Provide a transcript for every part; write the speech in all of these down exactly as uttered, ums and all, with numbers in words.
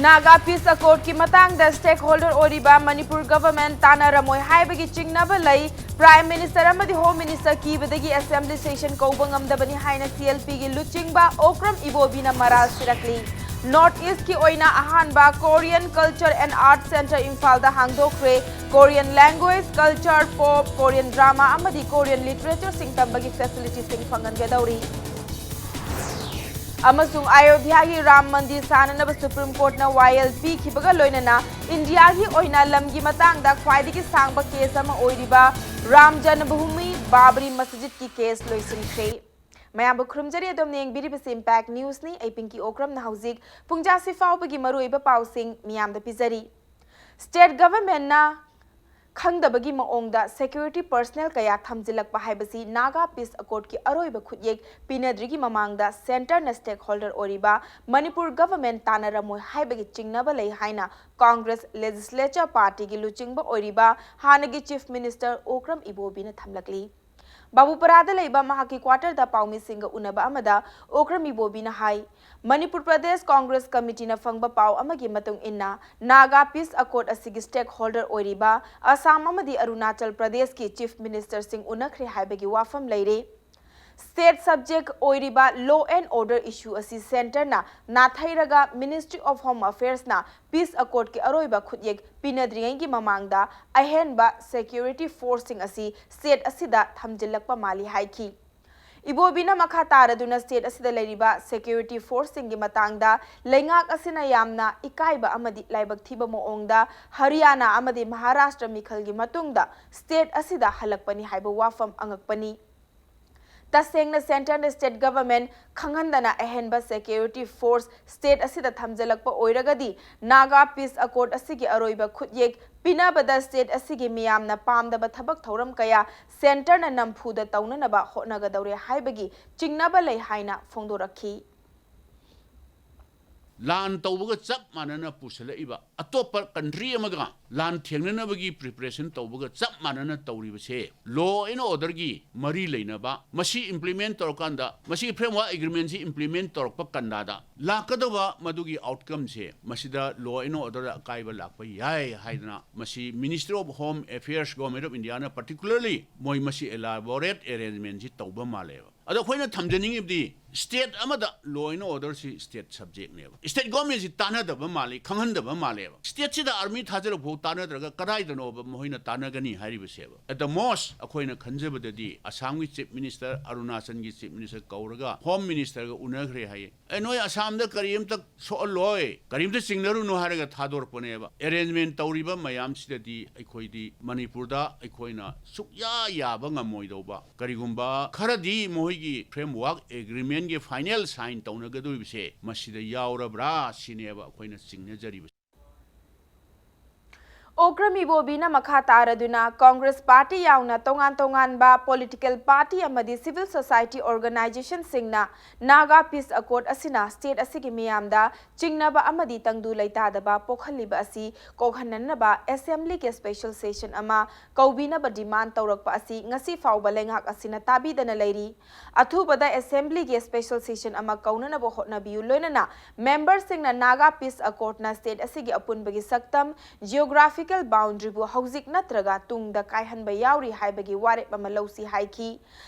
Naga piece ꯑꯦꯀꯣꯔꯗꯀꯤ ꯃꯇꯥꯡꯗ stakeholder ꯑꯣꯏꯔꯤꯕ Manipur government ꯇꯥꯟꯅꯔꯝꯃꯣꯏ ꯍꯥꯏꯕꯒꯤ ꯆꯤꯡꯅꯕ ꯂꯩ꯫ ꯄ꯭ꯔꯥꯏꯝ ꯃꯤꯅꯤꯁꯇꯔ ꯑꯃꯗꯤ ꯍꯣꯝ ꯃꯤꯅꯤꯁꯇꯔ ꯀꯤꯕꯗꯒꯤ ꯑꯦꯁꯦꯝꯕ꯭ꯂꯤ ꯁꯦꯁꯟ ꯀꯧꯕ ꯉꯝꯗꯕꯅꯤ ꯍꯥꯏꯅ ꯁꯤ ꯑꯦꯜ ꯄꯤꯒꯤ ꯂꯨꯆꯤꯡꯕ ꯑꯣꯀ꯭ꯔꯝ ꯏꯕꯣꯕꯤꯅ ꯃꯔꯥꯜ ꯁꯤꯔꯛꯂꯤ꯫ ꯅꯣꯔꯠ ꯏꯁ꯭ꯠꯀꯤ ꯑꯣꯏꯅ ꯑꯍꯥꯟꯕ Korean culture and art centre ꯏꯝꯐꯥꯜꯗ ꯍꯥꯡꯗꯣꯛꯈ꯭ꯔꯦ꯫ Korean language, culture, pop, Korean drama ꯑꯃꯗꯤ ꯀꯣꯔꯤꯌꯟ ꯂꯤꯇꯔꯦꯆꯔꯁꯤꯡ ꯇꯝꯕꯒꯤ ꯐꯦꯁꯤꯂꯤꯇꯤꯁꯤꯡ ꯐꯪꯍꯟꯒꯗꯧꯔꯤ꯫ ꯑꯃꯁꯨꯡ ꯑꯌꯣꯙ꯭ꯌꯥꯒꯤ ꯔꯥꯝ ꯃꯟꯗꯤꯔ ꯁꯥꯅꯅꯕ ꯁꯨꯄ꯭ꯔꯤꯝ ꯀꯣꯔꯠꯅ ꯋꯥꯌꯦꯜ ꯄꯤꯈꯤꯕꯒ ꯂꯣꯏꯅꯅ ꯏꯟꯗꯤꯌꯥꯒꯤ ꯑꯣꯏꯅ ꯂꯝꯒꯤ ꯃꯇꯥꯡꯗ ꯈ꯭ꯋꯥꯏꯗꯒꯤ ꯁꯥꯡꯕ ꯀꯦꯁ ꯑꯃ ꯑꯣꯏꯔꯤꯕ ꯔꯥꯝ ꯖꯟꯃꯚꯨꯃꯤ ꯕꯥꯕ꯭ꯔꯤ ꯃꯁꯖꯤꯗꯀꯤ ꯀꯦꯁ ꯂꯣꯏꯁꯤꯟꯈ꯭ꯔꯦ꯫ ꯃꯌꯥꯝꯕꯨ ꯈꯨꯔꯨꯝꯖꯔꯤ, ꯑꯗꯣꯝꯅ ꯌꯦꯡꯕꯤꯔꯤꯕꯁꯤ ꯏꯝꯄꯦꯛ ꯅ꯭ꯌꯨꯁꯅꯤ꯫ ꯑꯩ ꯄꯤꯡꯀꯤ ꯑꯣꯀ꯭ꯔꯝꯅ ꯍꯧꯖꯤꯛ ꯄꯨꯡꯖꯥꯁꯤ ꯐꯥꯎꯕꯒꯤ ꯃꯔꯨꯑꯣꯏꯕ ꯄꯥꯎꯁꯤꯡ ꯃꯤꯌꯥꯝꯗ ꯄꯤꯖꯔꯤ꯫ ꯁ꯭ꯇꯦꯠ ꯒꯚꯔꯟꯃꯦꯟꯠꯅ ꯈꯪꯗꯕꯒꯤ ꯃꯑꯣꯡꯗ ꯁꯦꯀ꯭ꯌꯨꯔꯤꯇꯤ ꯄꯔꯁꯅꯦꯜ ꯀꯌꯥ ꯊꯝꯖꯤꯜꯂꯛꯄ ꯍꯥꯏꯕꯁꯤ ꯅꯥꯒꯥ ꯄꯤꯁ ꯑꯦꯀꯣꯔꯗꯀꯤ ꯑꯔꯣꯏꯕ ꯈꯨꯠꯌꯦꯛ ꯄꯤꯅꯗ꯭ꯔꯤꯒꯤ ꯃꯃꯥꯡꯗ ꯁꯦꯟꯇꯔꯅ ꯁ꯭ꯇꯦꯛꯍꯣꯜꯗꯔ ꯑꯣꯏꯔꯤꯕ ꯃꯅꯤꯄꯨꯔ ꯒꯚꯔꯟꯃꯦꯟꯠ ꯇꯥꯟꯅꯔꯝꯃꯣꯏ ꯍꯥꯏꯕꯒꯤ ꯆꯤꯡꯅꯕ ꯂꯩ ꯍꯥꯏꯅ ꯀꯣꯡꯒ꯭ꯔꯦꯁ ꯂꯦꯖꯤꯁꯂꯦꯆꯔ ꯄꯥꯔꯇꯤꯒꯤ ꯂꯨꯆꯤꯡꯕ ꯑꯣꯏꯔꯤꯕ ꯍꯥꯟꯅꯒꯤ ꯆꯤꯐ ꯃꯤꯅꯤꯁꯇꯔ ꯑꯣꯀ꯭ꯔꯝ ꯏꯕꯣꯕꯤꯅ ꯊꯝꯂꯛꯂꯤ꯫ ꯕꯥꯕꯨꯄꯥꯔꯥꯗ ꯂꯩꯕ ꯃꯍꯥꯛꯀꯤ ꯀ꯭ꯋꯥꯇꯔꯗ ꯄꯥꯎꯃꯤꯁꯤꯡꯒ ꯎꯅꯕ ꯑꯃꯗ ꯑꯣꯀ꯭ꯔꯝ ꯏꯕꯣꯕꯤꯅ ꯍꯥꯏ, ꯃꯅꯤꯄꯨꯔ ꯄ꯭ꯔꯗꯦꯁ ꯀꯣꯡꯒ꯭ꯔꯦꯁ ꯀꯃꯤꯇꯤꯅ ꯐꯪꯕ ꯄꯥꯎ ꯑꯃꯒꯤ ꯃꯇꯨꯡ ꯏꯟꯅ, ꯅꯥꯒꯥ ꯄꯤꯁ ꯑꯦꯀꯣꯔꯗ ꯑꯁꯤꯒꯤ ꯁ꯭ꯇꯦꯛꯍꯣꯜꯗꯔ ꯑꯣꯏꯔꯤꯕ ꯑꯁꯥꯝ ꯑꯃꯗꯤ ꯑꯔꯨꯅꯥꯆꯜ ꯄ꯭ꯔꯗꯦꯁꯀꯤ ꯆꯤꯐ ꯃꯤꯅꯤꯁꯇꯔꯁꯤꯡ ꯎꯅꯈ꯭ꯔꯦ ꯍꯥꯏꯕꯒꯤ ꯋꯥꯐꯝ ꯂꯩꯔꯦ꯫ ꯁ꯭ꯇꯦꯠ ꯁꯕꯖꯦꯛ ꯑꯣꯏꯔꯤꯕ ꯂꯣ ꯑꯦꯟꯗ ꯑꯣꯔꯗꯔ ꯏꯁꯨ ꯑꯁꯤ ꯁꯦꯟꯇꯔꯅ ꯅꯥꯊꯩꯔꯒ ꯃꯤꯅꯤꯁꯇ꯭ꯔꯤ ꯑꯣꯐ ꯍꯣꯝ ꯑꯐꯦꯌꯔꯁꯅ ꯄꯤꯁ ꯑꯦꯀꯣꯔꯗꯀꯤ ꯑꯔꯣꯏꯕ ꯈꯨꯠꯌꯦꯛ ꯄꯤꯅꯗ꯭ꯔꯤꯉꯩꯒꯤ ꯃꯃꯥꯡꯗ ꯑꯍꯦꯟꯕ ꯁꯦꯀ꯭ꯌꯨꯔꯤꯇꯤ ꯐꯣꯔꯁꯁꯤꯡ ꯑꯁꯤ ꯁ꯭ꯇꯦꯠ ꯑꯁꯤꯗ ꯊꯝꯖꯤꯜꯂꯛꯄ ꯃꯥꯜꯂꯤ ꯍꯥꯏꯈꯤ꯫ ꯏꯕꯣꯕꯤꯅ ꯃꯈꯥ ꯇꯥꯔꯗꯨꯅ ꯁ꯭ꯇꯦꯠ ꯑꯁꯤꯗ ꯂꯩꯔꯤꯕ ꯁꯦꯀ꯭ꯌꯨꯔꯤꯇꯤ ꯐꯣꯔꯁꯁꯤꯡꯒꯤ ꯃꯇꯥꯡꯗ ꯂꯩꯉꯥꯛ ꯑꯁꯤꯅ ꯌꯥꯝꯅ ꯏꯀꯥꯏꯕ ꯑꯃꯗꯤ ꯂꯥꯏꯕꯛ ꯊꯤꯕ ꯃꯑꯣꯡꯗ ꯍꯔꯤꯌꯥꯅꯥ ꯑꯃꯗꯤ ꯃꯍꯥꯔꯥꯁꯇ꯭ꯔ ꯃꯤꯈꯜꯒꯤ ꯃꯇꯨꯡꯗ ꯁ꯭ꯇꯦꯠ ꯑꯁꯤꯗ ꯍꯜꯂꯛꯄꯅꯤ ꯍꯥꯏꯕ ꯋꯥꯐꯝ ꯑꯉꯛꯄꯅꯤ꯫ ꯇꯁꯦꯡꯅ ꯁꯦꯟꯇꯔꯅ ꯁ꯭ꯇꯦꯠ ꯒꯚꯔꯟꯃꯦꯟꯠ ꯈꯪꯍꯟꯗꯅ ꯑꯍꯦꯟꯕ ꯁꯦꯀ꯭ꯌꯨꯔꯤꯇꯤ ꯐꯣꯔꯁ ꯁ꯭ꯇꯦꯠ ꯑꯁꯤꯗ ꯊꯝꯖꯤꯜꯂꯛꯄ ꯑꯣꯏꯔꯒꯗꯤ ꯅꯥꯒꯥ ꯄꯤꯁ ꯑꯦꯀꯣꯔꯗ ꯑꯁꯤꯒꯤ ꯑꯔꯣꯏꯕ ꯈꯨꯠꯌꯦꯛ ꯄꯤꯅꯕꯗ ꯁ꯭ꯇꯦꯠ ꯑꯁꯤꯒꯤ ꯃꯤꯌꯥꯝꯅ ꯄꯥꯝꯗꯕ ꯊꯕꯛ ꯊꯧꯔꯝ ꯀꯌꯥ ꯁꯦꯟꯇꯔꯅ ꯅꯝꯐꯨꯗ ꯇꯧꯅꯅꯕ ꯍꯣꯠꯅꯒꯗꯧꯔꯦ ꯍꯥꯏꯕꯒꯤ ꯆꯤꯡꯅꯕ ꯂꯩ ꯍꯥꯏꯅ ꯐꯣꯡꯗꯣꯔꯛꯈꯤ꯫ ꯂꯥꯟ ꯇꯧꯕꯒ ꯆꯞ ꯃꯥꯟꯅꯅ ꯄꯨꯁꯜꯂꯛꯏꯕ, ꯑꯇꯣꯞꯄ ꯀꯟꯇ꯭ꯔꯤ ꯑꯃꯒ ꯂꯥꯟ ꯊꯦꯡꯅꯅꯕꯒꯤ ꯄ꯭ꯔꯤꯄꯦꯔꯦꯁꯟ ꯇꯧꯕꯒ ꯆꯞ ꯃꯥꯟꯅꯅ ꯇꯧꯔꯤꯕꯁꯦ, ꯂꯣ ꯑꯦꯟ ꯑꯣꯔꯗꯔꯒꯤ ꯃꯔꯤ ꯂꯩꯅꯕ, ꯃꯁꯤ ꯏꯝꯄ꯭ꯂꯤꯃꯦꯟ ꯇꯧꯔꯀꯥꯟꯗ, ꯃꯁꯤꯒꯤ ꯐ꯭ꯔꯦꯝꯋꯥꯔꯛ ꯑꯦꯒ꯭ꯔꯤꯃꯦꯟꯁꯤ ꯏꯝꯄ꯭ꯂꯤꯃꯦꯟ ꯇꯧꯔꯛꯄ ꯀꯟꯗꯥꯗ ꯂꯥꯛꯀꯗꯕ ꯃꯗꯨꯒꯤ ꯑꯥꯎꯠꯀꯝꯁꯦ, ꯃꯁꯤꯗ ꯂꯣ ꯑꯦꯟ ꯑꯣꯔꯗꯔꯗ ꯑꯀꯥꯏꯕ ꯂꯥꯛꯄ ꯌꯥꯏ ꯍꯥꯏꯗꯅ, ꯃꯁꯤ Ministry of Home Affairs, Government of Indiaꯅ particularly ꯃꯣꯏ ꯃꯁꯤ elaborate arrangementꯁꯤ ꯇꯧꯕ ꯃꯥꯜꯂꯦꯕ꯫ ꯑꯗꯣ ꯑꯩꯈꯣꯏꯅ ꯊꯝꯖꯅꯤꯡꯉꯤꯕꯗꯤ, ꯁ꯭ꯇꯦꯠ ꯑꯃꯗ ꯂꯣ ꯑꯦꯟ ꯑꯣꯔꯗꯔꯁꯤ ꯁ꯭ꯇꯦꯠ ꯁꯕꯖꯦꯛꯅꯦꯕ꯫ ꯁ꯭ꯇꯦꯠ ꯒꯣꯔꯃꯦꯟꯁꯤ ꯇꯥꯟꯅꯗꯕ ꯃꯥꯜꯂꯤ, ꯈꯪꯍꯟꯗꯕ ꯃꯥꯜꯂꯦꯕ꯫ ꯁ꯭ꯇꯦꯠꯁꯤꯗ ꯑꯥꯔꯃꯤ ꯊꯥꯖꯤꯜꯂꯛꯐꯥꯎ ꯇꯥꯟꯅꯗ꯭ꯔꯒ ꯀꯗꯥꯏꯗꯅꯣꯕ ꯃꯈꯣꯏꯅ ꯇꯥꯟꯅꯒꯅꯤ ꯍꯥꯏꯔꯤꯕꯁꯦꯕ? At the most, ꯑꯩꯈꯣꯏꯅ ꯈꯟꯖꯕꯗꯗꯤ ꯑꯁꯥꯝꯒꯤ ꯆꯤꯐ ꯃꯤꯅꯤꯁꯇꯔ, ꯑꯔꯨꯅꯥꯆꯜꯒꯤ ꯆꯤꯐ ꯃꯤꯅꯤꯁꯇꯔ ꯀꯧꯔꯒ ꯍꯣꯝ ꯃꯤꯅꯤꯁꯇꯔꯒ ꯎꯅꯈ꯭ꯔꯦ ꯍꯥꯏꯌꯦ꯫ "ꯑꯦ, ꯅꯣꯏ ꯑꯁꯥꯝꯗ ꯀꯔꯤꯝꯇ ꯁꯣꯛꯍꯜꯂꯣꯏ, ꯀꯔꯤꯝꯇ ꯆꯤꯡꯅꯔꯨꯅꯨ" ꯍꯥꯏꯔꯒ ꯊꯥꯗꯣꯔꯛꯄꯅꯦꯕ꯫ ꯑꯦꯔꯦꯟꯖꯃꯦꯟ ꯇꯧꯔꯤꯕ ꯃꯌꯥꯝꯁꯤꯗꯗꯤ ꯑꯩꯈꯣꯏꯗꯤ ꯃꯅꯤꯄꯨꯔꯗ ꯑꯩꯈꯣꯏꯅ ꯁꯨꯛꯌꯥ ꯌꯥꯕ ꯉꯝꯃꯣꯏꯗꯧꯕ, ꯀꯔꯤꯒꯨꯝꯕ ꯈꯔꯗꯤ ꯃꯈꯣꯏꯒꯤ ꯐ꯭ꯔꯦꯝꯋꯥꯔꯛ ꯑꯦꯒ꯭ꯔꯤꯃꯦꯟꯒꯤ ꯐꯥꯏꯅꯦꯜ ꯁꯥꯏꯟ ꯇꯧꯅꯒꯗꯧꯔꯤꯕꯁꯦ ꯃꯁꯤꯗ ꯌꯥꯎꯔꯕ꯭ꯔꯥ ꯁꯤꯅꯦꯕ ꯑꯩꯈꯣꯏꯅ ꯆꯤꯡꯅꯖꯔꯤꯕꯁꯦ꯫ ꯑꯣꯀ꯭ꯔꯝ ꯏꯕꯣꯕꯤꯅ ꯃꯈꯥ ꯇꯥꯔꯗꯨꯅ ꯀꯣꯡꯒ꯭ꯔꯦꯁ ꯄꯥꯔꯇꯤ ꯌꯥꯎꯅ ꯇꯣꯉꯥꯟ ꯇꯣꯉꯥꯟꯕ ꯄꯣꯂꯤꯇꯤꯀꯦꯜ ꯄꯥꯔꯇꯤ ꯑꯃꯗꯤ ꯁꯤꯚꯤꯜ ꯁꯣꯁꯥꯏꯇꯤ ꯑꯣꯔꯒꯅꯥꯏꯖꯦꯁꯟꯁꯤꯡꯅ ꯅꯥꯒꯥ ꯄꯤꯁ ꯑꯀꯣꯔꯗ ꯑꯁꯤꯅ ꯁ꯭ꯇꯦꯠ ꯑꯁꯤꯒꯤ ꯃꯤꯌꯥꯝꯗ ꯆꯤꯡꯅꯕ ꯑꯃꯗꯤ ꯇꯪꯗꯨ ꯂꯩꯇꯥꯗꯕ ꯄꯣꯛꯍꯜꯂꯤꯕ ꯑꯁꯤ ꯀꯣꯛꯍꯟꯅꯅꯕ ꯑꯦꯁꯦꯝꯕ꯭ꯂꯤꯒꯤ ꯁ꯭ꯄꯦꯁꯦꯜ ꯁꯦꯁꯟ ꯑꯃ ꯀꯧꯕꯤꯅꯕ ꯗꯤꯃꯥꯟ ꯇꯧꯔꯛꯄ ꯑꯁꯤ ꯉꯁꯤ ꯐꯥꯎꯕ ꯂꯩꯉꯥꯛ ꯑꯁꯤꯅ ꯇꯥꯕꯤꯗꯅ ꯂꯩꯔꯤ꯫ ꯑꯊꯨꯕꯗ ꯑꯦꯁꯦꯝꯕ꯭ꯂꯤꯒꯤ ꯁ꯭ꯄꯦꯁꯦꯜ ꯁꯦꯁꯟ ꯑꯃ ꯀꯧꯅꯅꯕ ꯍꯣꯠꯅꯕꯤꯌꯨ, ꯂꯣꯏꯅꯅ ꯃꯦꯝꯕꯔꯁꯤꯡꯅ ꯅꯥꯒꯥ ꯄꯤꯁ ꯑꯀꯣꯔꯗꯅ ꯁ꯭ꯇꯦꯠ ꯑꯁꯤꯒꯤ ꯑꯄꯨꯟꯕꯒꯤ ꯁꯛꯇꯝ, ꯖꯤꯑꯣꯒ꯭ꯔꯥꯐꯤꯀꯦꯜ ꯕꯥꯎꯟꯗ꯭ꯔꯤꯕꯨ ꯍꯧꯖꯤꯛ ꯅꯠꯇ꯭ꯔꯒ ꯇꯨꯡꯗ ꯀꯥꯏꯍꯟꯕ ꯌꯥꯎꯔꯤ ꯍꯥꯏꯕꯒꯤ ꯋꯥꯔꯦꯞ ꯑꯃ ꯂꯧꯁꯤ ꯍꯥꯏꯈꯤ꯫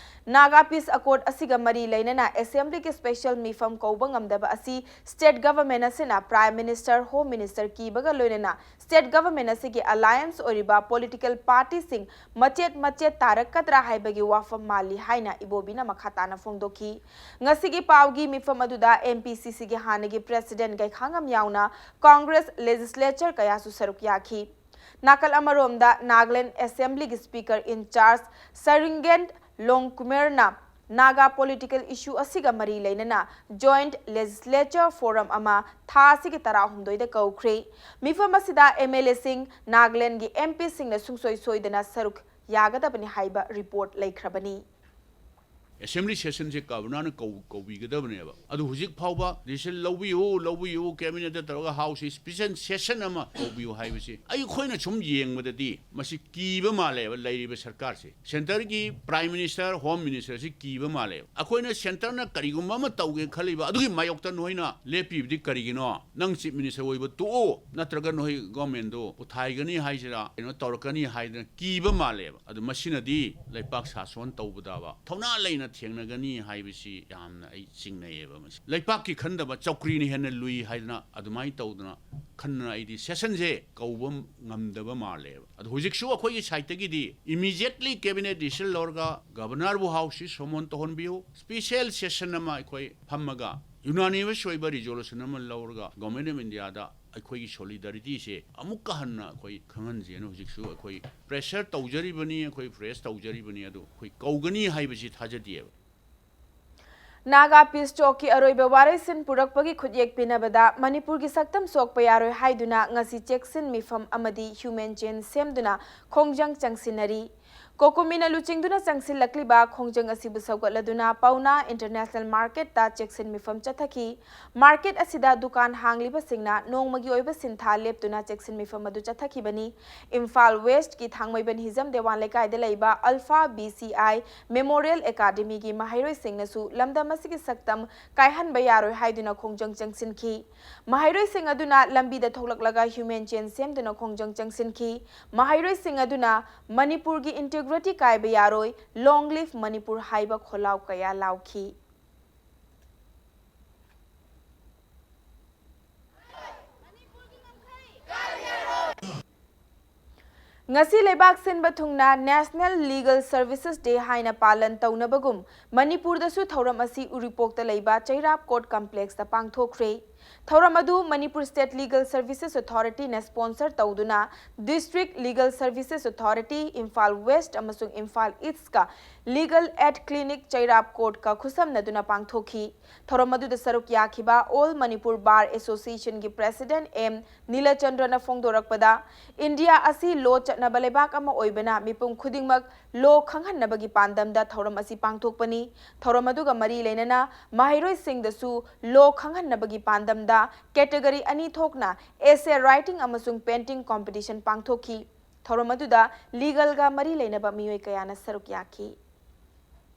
ꯅꯥꯒꯥ ꯄꯤꯁ ꯑꯀꯣꯔꯗ ꯑꯁꯤꯒ ꯃꯔꯤ ꯂꯩꯅꯅ ꯑꯦꯁꯦꯝꯕ꯭ꯂꯤꯒꯤ ꯁ꯭ꯄꯦꯁꯦꯜ ꯃꯤꯐꯝ ꯀꯧꯕ ꯉꯝꯗꯕ ꯑꯁꯤ ꯁ꯭ꯇꯦꯠ ꯒꯚꯔꯟꯃꯦꯟꯠ ꯑꯁꯤꯅ ꯄ꯭ꯔꯥꯏꯝ ꯃꯤꯅꯤꯁꯇꯔ, ꯍꯣꯝ ꯃꯤꯅꯤꯁꯇꯔ ꯀꯤꯕꯒ ꯂꯣꯏꯅꯅ ꯁ꯭ꯇꯦꯠ ꯒꯚꯔꯟꯃꯦꯟꯠ ꯑꯁꯤꯒꯤ ꯑꯦꯂꯥꯏꯟꯁ ꯑꯣꯏꯔꯤꯕ ꯄꯣꯂꯤꯇꯤꯀꯦꯜ ꯄꯥꯔꯇꯤꯁꯤꯡ ꯃꯆꯦꯠ ꯃꯆꯦꯠ ꯇꯥꯔꯛꯀꯗ꯭ꯔꯥ ꯍꯥꯏꯕꯒꯤ ꯋꯥꯐꯝ ꯃꯥꯜꯂꯤ ꯍꯥꯏꯅ ꯏꯕꯣꯕꯤꯅ ꯃꯈꯥ ꯇꯥꯅ ꯐꯣꯡꯗꯣꯛꯈꯤ꯫ ꯉꯁꯤꯒꯤ ꯄꯥꯎꯒꯤ ꯃꯤꯐꯝ ꯑꯗꯨꯗ ꯑꯦꯝ ꯄꯤ ꯁꯤ ꯁꯤꯒꯤ ꯍꯥꯟꯅꯒꯤ ꯄ꯭ꯔꯦꯁꯤꯗꯦꯟꯠ ꯒꯩꯈꯥꯉꯝ ꯌꯥꯎꯅ ꯀꯣꯡꯒ꯭ꯔꯦꯁ ꯂꯦꯖꯤꯁꯂꯦꯆꯔ ꯀꯌꯥꯁꯨ ꯁꯔꯨꯛ ꯌꯥꯈꯤ꯫ ꯅꯥꯀꯜ ꯑꯃꯔꯣꯝꯗ ꯅꯥꯒꯥꯂꯦꯟꯗ ꯑꯦꯁꯦꯝꯕ꯭ꯂꯤꯒꯤ ꯁ꯭ꯄꯤꯀꯔ ꯏꯟ ꯆꯥꯔꯖ ꯁꯔꯤꯡꯒꯦꯟ ꯂꯣꯡꯀꯨꯃꯦꯔꯅ ꯅꯥꯒꯥ ꯄꯣꯂꯤꯇꯤꯀꯦꯜ ꯏꯁꯨ ꯑꯁꯤꯒ ꯃꯔꯤ ꯂꯩꯅꯅ ꯖꯣꯏꯟꯠ ꯂꯦꯖꯤꯁꯂꯦꯆꯔ ꯐꯣꯔꯝ ꯑꯃ ꯊꯥ ꯑꯁꯤꯒꯤ ꯇꯔꯥꯍꯨꯝꯗꯣꯏꯗ ꯀꯧꯈ꯭ꯔꯦ꯫ ꯃꯤꯐꯝ ꯑꯁꯤꯗ ꯑꯦꯝ ꯑꯦꯜ ꯑꯦꯁꯤꯡ, ꯅꯥꯒꯥꯂꯦꯟꯗꯒꯤ ꯑꯦꯝ ꯄꯤꯁꯤꯡꯅ ꯁꯨꯡꯁꯣꯏ ꯁꯣꯏꯗꯅ ꯁꯔꯨꯛ ꯌꯥꯒꯗꯕꯅꯤ ꯍꯥꯏꯕ ꯔꯤꯄꯣꯔꯠ ꯂꯩꯈ꯭ꯔꯕꯅꯤ꯫ ꯑꯦꯁꯦꯝꯕ꯭ꯂꯤ ꯁꯦꯁꯟꯁꯦ ꯒꯕꯔꯅꯔꯅ ꯀꯧ ꯀꯧꯕꯤꯒꯗꯕꯅꯦꯕ꯫ ꯑꯗꯨ ꯍꯧꯖꯤꯛ ꯐꯥꯎꯕ ꯗꯤꯁꯤꯖꯟ ꯂꯧꯕꯤꯌꯨ, ꯂꯧꯕꯤꯌꯨ, ꯀꯦꯕꯤꯅꯦꯠꯇ ꯇꯧꯔꯒ ꯍꯥꯎꯁꯁꯤ ꯁ꯭ꯄꯦꯁꯦꯜ ꯁꯦꯁꯟ ꯑꯃ ꯀꯧꯕꯤꯌꯨ ꯍꯥꯏꯕꯁꯤ ꯑꯩꯈꯣꯏꯅ ꯁꯨꯝ ꯌꯦꯡꯕꯗꯗꯤ ꯃꯁꯤ ꯀꯤꯕ ꯃꯥꯜꯂꯦꯕ ꯂꯩꯔꯤꯕ ꯁꯔꯀꯥꯔꯁꯦ꯫ ꯁꯦꯟꯇꯔꯒꯤ ꯄ꯭ꯔꯥꯏꯝ ꯃꯤꯅꯤꯁꯇꯔ, ꯍꯣꯝ ꯃꯤꯅꯤꯁꯇꯔꯁꯤ ꯀꯤꯕ ꯃꯥꯜꯂꯦꯕ꯫ ꯑꯩꯈꯣꯏꯅ ꯁꯦꯟꯇꯔꯅ ꯀꯔꯤꯒꯨꯝꯕ ꯑꯃ ꯇꯧꯒꯦ ꯈꯜꯂꯤꯕ ꯑꯗꯨꯒꯤ ꯃꯥꯌꯣꯛꯇ ꯅꯣꯏꯅ ꯂꯦꯞꯄꯤꯕꯗꯤ ꯀꯔꯤꯒꯤꯅꯣ? ꯅꯪ ꯆꯤꯐ ꯃꯤꯅꯤꯁꯇꯔ ꯑꯣꯏꯕ ꯇꯣꯛꯑꯣ, ꯅꯠꯇ꯭ꯔꯒ ꯅꯣꯏ ꯒꯣꯔꯃꯦꯟꯗꯣ ꯄꯨꯊꯥꯏꯒꯅꯤ ꯍꯥꯏꯁꯤꯔꯥ, ꯀꯩꯅꯣ ꯇꯧꯔꯛꯀꯅꯤ ꯍꯥꯏꯗꯅ ꯀꯤꯕ ꯃꯥꯜꯂꯦꯕ꯫ ꯑꯗꯨ ꯃꯁꯤꯅꯗꯤ ꯂꯩꯄꯥꯛ ꯁꯥꯁꯣꯟ ꯇꯧꯕꯗꯕ ꯊꯧꯅꯥ ꯂꯩꯅ ꯊꯦꯡꯅꯒꯅꯤ ꯍꯥꯏꯕꯁꯤ ꯌꯥꯝꯅ ꯑꯩ ꯆꯤꯡꯅꯩꯌꯦꯕ꯫ ꯃꯁꯤ ꯂꯩꯄꯥꯛꯀꯤ ꯈꯟꯗꯕ ꯆꯧꯀ꯭ꯔꯤꯅ ꯍꯦꯟꯅ ꯂꯨꯏ ꯍꯥꯏꯗꯅ ꯑꯗꯨꯃꯥꯏꯅ ꯇꯧꯗꯅ ꯈꯟꯗꯅ ꯑꯩꯗꯤ ꯁꯦꯁꯟꯁꯦ ꯀꯧꯕ ꯉꯝꯗꯕ ꯃꯥꯜꯂꯦꯕ꯫ ꯑꯗꯣ ꯍꯧꯖꯤꯛꯁꯨ ꯑꯩꯈꯣꯏꯒꯤ ꯁꯥꯏꯠꯇꯒꯤꯗꯤ ꯏꯃꯤꯗꯤꯌꯦꯠꯂꯤ ꯀꯦꯕꯤꯅꯦꯠ ꯗꯤꯁꯤꯖꯟ ꯂꯧꯔꯒ ꯒꯕꯔꯅꯔꯕꯨ ꯍꯥꯎꯁꯁꯤ ꯁꯣꯃꯣꯟ ꯇꯧꯍꯟꯕꯤꯌꯨ, ꯁ꯭ꯄꯦꯁꯦꯜ ꯁꯦꯁꯟ ꯑꯃ ꯑꯩꯈꯣꯏ ꯐꯝꯃꯒ ꯌꯨꯅꯥꯅꯤꯃꯁ ꯑꯣꯏꯕ ꯔꯤꯖꯣꯂꯨꯁꯟ ꯑꯃ ꯂꯧꯔꯒ ꯒꯣꯔꯃꯦꯟ ꯑꯣꯐ ꯏꯟꯗꯤꯌꯥꯗ ꯑꯩꯈꯣꯏꯒꯤ ꯁꯣꯂꯤꯗꯥꯔꯤꯇꯤꯁꯦ ꯑꯃꯨꯛꯀ ꯍꯟꯅ ꯑꯩꯈꯣꯏ ꯈꯪꯍꯟꯁꯦꯅ ꯍꯧꯖꯤꯛꯁꯨ ꯑꯩꯈꯣꯏ ꯄ꯭ꯔꯦꯁꯔ ꯇꯧꯖꯔꯤꯕꯅꯤ, ꯑꯩꯈꯣꯏ ꯄ꯭ꯔꯦꯁ ꯇꯧꯖꯔꯤꯕꯅꯤ꯫ ꯑꯗꯨ ꯑꯩꯈꯣꯏ ꯀꯧꯒꯅꯤ ꯍꯥꯏꯕꯁꯤ ꯊꯥꯖꯗꯦꯕ꯫ ꯅꯥꯒꯥ ꯄꯤꯁ ꯇꯣꯛꯀꯤ ꯑꯔꯣꯏꯕ ꯋꯥꯔꯣꯏꯁꯤꯟ ꯄꯨꯔꯛꯄꯒꯤ ꯈꯨꯠꯌꯦꯛ ꯄꯤꯅꯕꯗ ꯃꯅꯤꯄꯨꯔꯒꯤ ꯁꯛꯇꯝ ꯁꯣꯛꯄ ꯌꯥꯔꯣꯏ ꯍꯥꯏꯗꯨꯅ ꯉꯁꯤ ꯆꯦꯛꯁꯤꯟ ꯃꯤꯐꯝ ꯑꯃꯗꯤ ꯍ꯭ꯌꯨꯃꯦꯟ ꯆꯦꯟ ꯁꯦꯝꯗꯨꯅ ꯈꯣꯡꯖꯪ ꯆꯪꯁꯤꯟꯅꯔꯤ꯫ ꯀꯣꯀꯨꯃꯤꯅ ꯂꯨꯆꯤꯡꯗꯨꯅ ꯆꯪꯁꯤꯜꯂꯛꯂꯤꯕ ꯈꯣꯡꯖꯪ ꯑꯁꯤꯕꯨ ꯁꯧꯒꯠꯂꯗꯨꯅ ꯄꯥꯎꯅꯥ ꯏꯟꯇꯔꯅꯦꯁꯅꯦꯜ ꯃꯥꯔꯀꯦꯠꯇ ꯆꯦꯛꯁꯤꯟ ꯃꯤꯐꯝ ꯆꯠꯊꯈꯤ꯫ ꯃꯥꯔꯀꯦꯠ ꯑꯁꯤꯗ ꯗꯨꯀꯥꯟ ꯍꯥꯡꯂꯤꯕꯁꯤꯡꯅ ꯅꯣꯡꯃꯒꯤ ꯑꯣꯏꯕ ꯁꯤꯟꯊꯥ ꯂꯦꯞꯇꯨꯅ ꯆꯦꯛꯁꯤꯟ ꯃꯤꯐꯝ ꯑꯗꯨ ꯆꯠꯊꯈꯤꯕꯅꯤ꯫ ꯏꯝꯐꯥꯜ ꯋꯦꯁ꯭ꯠꯀꯤ ꯊꯥꯡꯃꯩꯕꯟ ꯍꯤꯖꯝ ꯗꯦꯋꯥꯟ ꯂꯩꯀꯥꯏꯗ ꯂꯩꯕ alpha B C I memorial ꯑꯦꯀꯥꯗꯃꯤꯒꯤ ꯃꯍꯩꯔꯣꯏꯁꯤꯡꯅꯁꯨ ꯂꯝꯗꯝ ꯑꯁꯤꯒꯤ ꯁꯛꯇꯝ ꯀꯥꯏꯍꯟꯕ ꯌꯥꯔꯣꯏ ꯍꯥꯏꯗꯨꯅ ꯈꯣꯡꯖꯪ ꯆꯪꯁꯤꯟꯈꯤ꯫ ꯃꯍꯩꯔꯣꯏꯁꯤꯡ ꯑꯗꯨꯅ ꯂꯝꯕꯤꯗ ꯊꯣꯛꯂꯛꯂꯒ ꯍ꯭ꯌꯨꯃꯦꯟ ꯆꯦꯟ ꯁꯦꯝꯗꯨꯅ ꯈꯣꯡꯖꯪ ꯆꯪꯁꯤꯟꯈꯤ꯫ ꯃꯍꯩꯔꯣꯏꯁꯤꯡ ꯑꯗꯨꯅ "ꯃꯅꯤꯄꯨꯔꯒꯤ ꯏꯟꯇꯤꯒ꯭ꯔꯤꯇꯤ ꯀꯥꯏꯕ ꯌꯥꯔꯣꯏ, ꯂꯣꯡ ꯂꯤꯚ ꯃꯅꯤꯄꯨꯔ" ꯍꯥꯏꯕ ꯈꯣꯜꯂꯥꯎ ꯀꯌꯥ ꯂꯥꯎꯈꯤ꯫ ꯉꯁꯤ ꯂꯩꯕꯥꯛ ꯁꯤꯟꯕ ꯊꯨꯡꯅ ꯅꯦꯁꯅꯦꯜ ꯂꯤꯒꯜ ꯁꯔꯚꯤꯁꯦꯁ ꯗꯦ ꯍꯥꯏꯅ ꯄꯥꯂꯟ ꯇꯧꯅꯕꯒꯨꯝ ꯃꯅꯤꯄꯨꯔꯗꯁꯨ ꯊꯧꯔꯝ ꯑꯁꯤ ꯎꯔꯤꯄꯣꯛꯇ ꯂꯩꯕ ꯆꯩꯔꯥꯞ ꯀꯣꯔꯠ ꯀꯝꯄ꯭ꯂꯦꯛꯁꯇ ꯄꯥꯡꯊꯣꯛꯈ꯭ꯔꯦ꯫ ꯊꯧꯔꯝ ꯑꯗꯨ Manipur State Legal Services Authority ꯅ sponsor ꯇꯧꯗꯨꯅ District Legal Services Authority, Imphal West ꯑꯃꯁꯨꯡ ꯏꯝꯐꯥꯜ East ꯀ Legal Aid Clinic ꯆꯩꯔꯥꯞ Court ꯀ ꯈꯨꯠꯁꯝꯅꯗꯨꯅ ꯄꯥꯡꯊꯣꯛꯈꯤ꯫ ꯊꯧꯔꯝ ꯑꯗꯨꯗ ꯁꯔꯨꯛ ꯌꯥꯈꯤꯕ All Manipur Bar Association ꯒꯤ President ꯑꯦꯝ ꯅꯤꯂꯆꯟꯗ꯭ꯔꯅ ꯐꯣꯡꯗꯣꯔꯛꯄꯗ, ꯏꯟꯗꯤꯌꯥ ꯑꯁꯤ law ꯆꯠꯅꯕ ꯂꯩꯕꯥꯛ ꯑꯃ ꯑꯣꯏꯕꯅ ꯃꯤꯄꯨꯝ ꯈꯨꯗꯤꯡꯃꯛ law ꯈꯪꯍꯟꯅꯕꯒꯤ ꯄꯥꯟꯗꯝꯗ ꯊꯧꯔꯝ ꯑꯁꯤ ꯄꯥꯡꯊꯣꯛꯄꯅꯤ꯫ ꯊꯧꯔꯝ ꯑꯗꯨꯒ ꯃꯔꯤ ꯂꯩꯅꯅ ꯃꯍꯩꯔꯣꯏꯁꯤꯡꯗꯁꯨ law ꯈꯪꯍꯟꯅꯕꯒꯤ ꯄꯥꯟꯗꯝꯗ category ꯑꯅꯤ ꯊꯣꯛꯅ essay writing ꯑꯃꯁꯨꯡ painting competition ꯄꯥꯡꯊꯣꯛꯈꯤ꯫ ꯊꯧꯔꯝ ꯑꯗꯨꯗ legal ꯒ ꯃꯔꯤ ꯂꯩꯅꯕ ꯃꯤꯑꯣꯏ ꯀꯌꯥꯅ ꯁꯔꯨꯛ ꯌꯥꯈꯤ꯫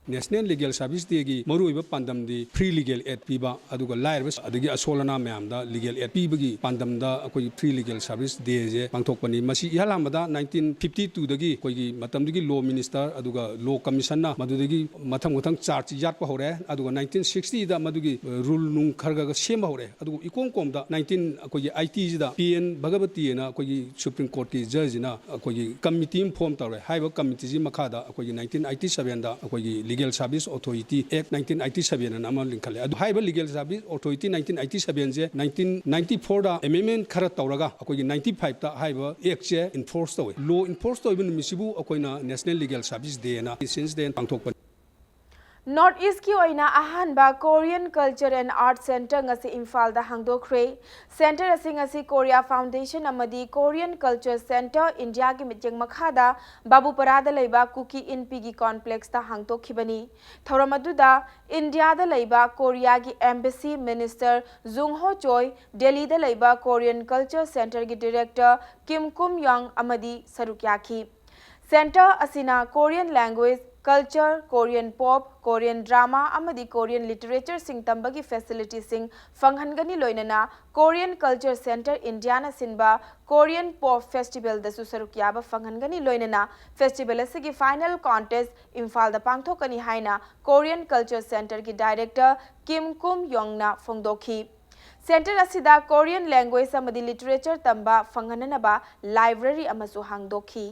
National Legal Service Day ꯒꯤ ꯃꯔꯨꯑꯣꯏꯕ ꯄꯥꯟꯗꯝꯗꯤ free legal aid ꯄꯤꯕ, ꯑꯗꯨꯒ ꯂꯥꯏꯔꯕ ꯑꯗꯒꯤ ꯑꯁꯣꯜ ꯑꯅꯥ ꯃꯌꯥꯝꯗ legal aid ꯄꯤꯕꯒꯤ ꯄꯥꯟꯗꯝꯗ ꯑꯩꯈꯣꯏꯒꯤ Free Legal Service Day ꯁꯦ ꯄꯥꯡꯊꯣꯛꯄꯅꯤ꯫ ꯃꯁꯤ ꯏꯍꯥꯟ ꯍꯥꯟꯕꯗ nineteen fifty two ꯗꯒꯤ ꯑꯩꯈꯣꯏꯒꯤ ꯃꯇꯝꯗꯨꯒꯤ Law Minister ꯑꯗꯨꯒ Law Commission ꯅ ꯃꯗꯨꯗꯒꯤ ꯃꯊꯪ ꯃꯊꯪ charge ꯌꯥꯠꯄ ꯍꯧꯔꯦ꯫ ꯑꯗꯨꯒ nineteen sixty ꯗ ꯃꯗꯨꯒꯤ, ꯑ, rule ꯅꯨꯡ ꯈꯔ ꯈꯔ ꯁꯦꯝꯕ ꯍꯧꯔꯦ꯫ ꯑꯗꯨꯒ ꯏꯀꯣꯝ ꯀꯣꯝꯗ nineteen ꯑꯩꯈꯣꯏꯒꯤ eighty ꯁꯤꯗ P N Bhagavathi ꯍꯥꯏꯅ ꯑꯩꯈꯣꯏꯒꯤ Supreme Court ꯀꯤ judge ꯁꯤꯅ ꯑꯩꯈꯣꯏꯒꯤ committee ꯑꯃ form ꯇꯧꯔꯦ꯫ ꯍꯥꯏꯔꯤꯕ committee ꯁꯤ ꯃꯈꯥꯗ ꯑꯩꯈꯣꯏꯒꯤ nineteen eighty seven ꯗ ꯑꯩꯈꯣꯏꯒꯤ Legal Service Authority Act nineteen eighty seven ꯑꯅ ꯑꯃ ꯂꯤꯡꯈꯠꯂꯦ꯫ ꯑꯗꯨ ꯍꯥꯏꯔꯤꯕ Legal Service Authority nineteen eighty seven ꯁꯦ nineteen ninety four ꯗ amendment ꯈꯔ ꯇꯧꯔꯒ ꯑꯩꯈꯣꯏꯒꯤ ninety five ꯇ ꯍꯥꯏꯔꯤꯕ act ꯁꯦ enforce ꯇꯧꯋꯦ꯫ Law enforce ꯇꯧꯔꯤꯕ ꯅꯨꯃꯤꯠꯁꯤꯕꯨ ꯑꯩꯈꯣꯏꯅ National Legal Service Day ꯅ since then ꯄꯥꯡꯊꯣꯛꯄꯅꯤ꯫ North East ꯀꯤ ꯑꯣꯏꯅ ꯑꯍꯥꯟꯕ Korean Culture and Art Center ꯉꯁꯤ ꯏꯝꯐꯥꯜꯗ ꯍꯥꯡꯗꯣꯛꯈ꯭ꯔꯦ꯫ Center ꯑꯁꯤ ꯉꯁꯤ Korea Foundation ꯑꯃꯗꯤ Korean Culture Center India ꯒꯤ ꯃꯤꯠꯌꯦꯡ ꯃꯈꯥꯗ ꯕꯥꯕꯨꯄꯔꯥꯗ ꯂꯩꯕ ꯀꯨꯀꯤ ꯏꯟꯄꯤꯒꯤ complex ꯇ ꯍꯥꯡꯗꯣꯛꯈꯤꯕꯅꯤ꯫ ꯊꯧꯔꯝ ꯑꯗꯨꯗ ꯏꯟꯗꯤꯌꯥꯗ ꯂꯩꯕ ꯀꯣꯔꯤꯌꯥꯒꯤ embassy, Minister Jung Ho Choi, ꯗꯦꯜꯂꯤꯗ ꯂꯩꯕ Korean Culture Center ꯒꯤ Director Kim Kum Young ꯑꯃꯗꯤ ꯁꯔꯨꯛ ꯌꯥꯈꯤ꯫ Center ꯑꯁꯤꯅ Korean language, culture, Korean pop, Korean drama ꯑꯃꯗꯤ Korean literature ꯁꯤꯡ ꯇꯝꯕꯒꯤ facility ꯁꯤꯡ ꯐꯪꯍꯟꯒꯅꯤ, ꯂꯣꯏꯅꯅ Korean Culture Center India ꯅ ꯁꯤꯟꯕ Korean Pop Festival ꯗꯁꯨ ꯁꯔꯨꯛ ꯌꯥꯕ ꯐꯪꯍꯟꯒꯅꯤ, ꯂꯣꯏꯅꯅ festival ꯑꯁꯤꯒꯤ final contest ꯏꯝꯐꯥꯜꯗ ꯄꯥꯡꯊꯣꯛꯀꯅꯤ ꯍꯥꯏꯅ Korean Culture Center ꯒꯤ Director Kim Kum Young ꯅ ꯐꯣꯡꯗꯣꯛꯈꯤ꯫ Center ꯑꯁꯤꯗ Korean language ꯑꯃꯗꯤ literature ꯇꯝꯕ ꯐꯪꯍꯟꯅꯅꯕ library ꯑꯃꯁꯨ ꯍꯥꯡꯗꯣꯛꯈꯤ꯫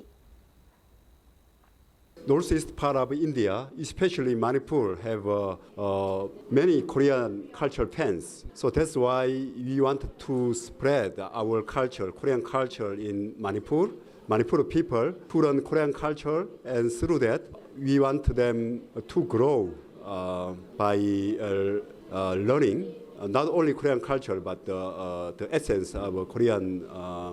Northeast part of India, especially Manipur, have uh, uh, many Korean cultural fans. So that's why we want to spread our culture, Korean culture in Manipur, Manipur people, to learn Korean culture, and through that, we want them to grow uh, by uh, uh, learning uh, not only Korean culture but the, uh, the essence of a Korean uh,